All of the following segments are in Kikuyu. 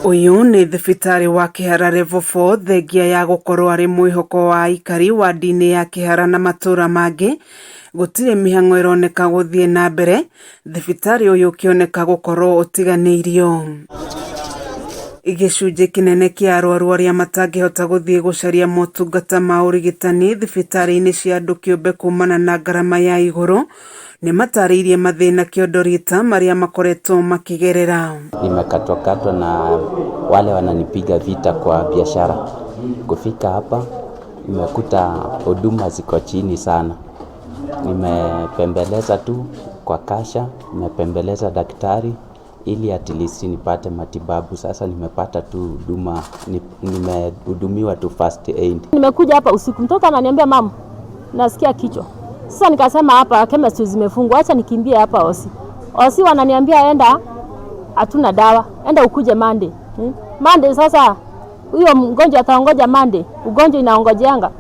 Ũyũ nĩ thibitarĩ wa Kĩhara Level 4. Thengia ya gũkorwo arĩ mwĩhoko wa aikari wadi-inĩ ya Kĩhara na matũra mangĩ, gũtirĩ mĩhang'o ĩroneka gũthiĩ na mbere, thibitarĩ ũyũ ũkĩoneka gũkorwo ũtiganĩirio. Gĩcunjĩ kĩnene kĩa arwaru arĩa matangĩhota gũthiĩ gũcaria motungata ma ũrigitani thibitarĩ-inĩ cia andũ kĩũmbe kumana na ngarama ya igũrũ, nĩmatarĩirie mathĩna kĩondorita marĩa makoretwo makĩgerera. Nimekatwakatwa na wale wananipiga vita kwa biashara. Kufika hapa nimekuta huduma ziko chini sana. Nimepembeleza tu kwa kasha, nimepembeleza daktari ili at least nipate matibabu. Sasa nimepata tu huduma, nimehudumiwa tu first aid. Nimekuja hapa usiku, mtoto ananiambia, "Mama, nasikia kichwa." Sasa nikasema hapa chemist zimefungwa, acha nikimbie hapa hosi. Hosi wananiambia enda, hatuna dawa, enda ukuje Monday. Monday sasa huyo mgonjwa ataongoja Monday, ugonjwa inaongojeanga.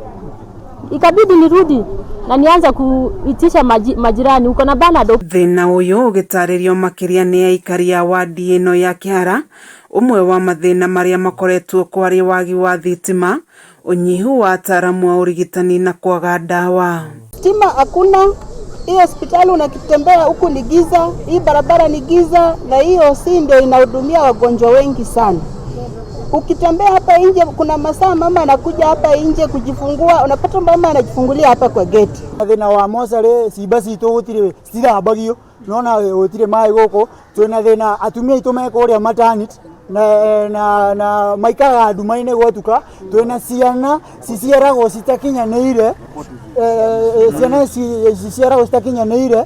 Ikabidi nirudi na nianze kuitisha majirani, "Uko na Panadol?" Thĩna ũyũ ũgĩtarĩrio makĩria nĩ aikari a wadi ĩno ya Kĩhara. Ũmwe wa mathĩna marĩa makoretwo kwarĩ wagi wa thitima, ũnyihu wa ataaramu a ũrigitani na kwaga ndawa. Stima hakuna. Hii hospitali unakitembea huku ni giza, hii barabara ni giza, na hiyo si ndio inahudumia wagonjwa wengi sana. Ukitembea hapa nje, kuna masaa mama anakuja hapa nje kujifungua, unapata mama anajifungulia hapa kwa geti. Thina wa mocarĩ, ciimba citũ gũtirĩ cithambagio, nona gũtirĩ maĩ gũkũ. Twĩna thĩna atumia aitũ me kũrĩa maternity na maikaraga nduma-inĩ gwatuka. Twĩna ciana ciciaragwo citakinyanĩire, ciana ciciaragwo citakinyanĩire,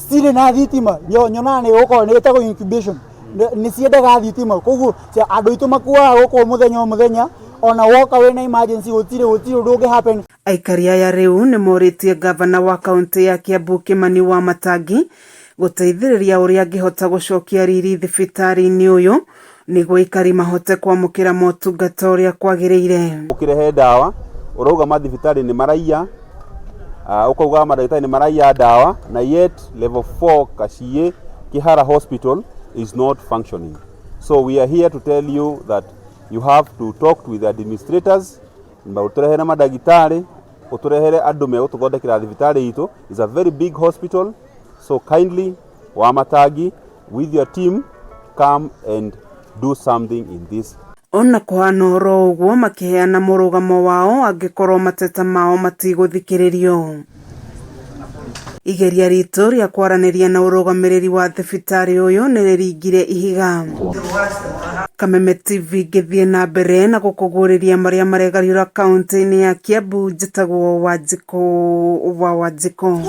citirĩ na thitima. Nyonaga nĩ gũkorwo nĩ ĩtagwo incubation, nĩ ciendaga thitima. Koguo andũ aitũ makuaga gũkũ mũthenya o mũthenya. Ona woka wĩna emergency, gũtirĩ ũndũ ũngĩ happen. Aikari aya rĩu nĩ morĩtie ngavana wa kaũntĩ ya Kiambu Kimani Wamatangi gũteithĩrĩria ũrĩa angĩhota gũcokia riri thibitarĩ-inĩ ũyũ nĩguo aikari mahote kwamũkĩra motungata ũrĩa kwagĩrĩire. Ũkĩrehe ndawa ũrauga mathibitarĩ nĩ maraiya, ũkauga mandagĩtarĩ nĩ maraiya ndawa, na yet level 4 Gachie Kihara Hospital is not functioning. So we are here to tell you that you have to talk with the administrators, ũtũrehere mandagĩtarĩ, ũtũrehere andũ megũtũthondekera thibitarĩ itũ. Is a very big hospital, so kindly, Wamatangi, with your team, come and do something in this. Ona kũhana oro ũguo, makĩheana mũrũgamo wao angĩkorwo mateta mao matigũthikĩrĩrio. Igeria ritũ rĩa kwaranĩria na ũrũgamĩrĩri wa thibitarĩ ũyũ nĩ rĩringire ihiga. Kameme TV ngĩthiĩ na mbere na gũkũguũrĩria marĩa maregariũra kaũntĩ-inĩ ya Kiambu. Njĩtagwo Wanjikũ wa Wanjikũ.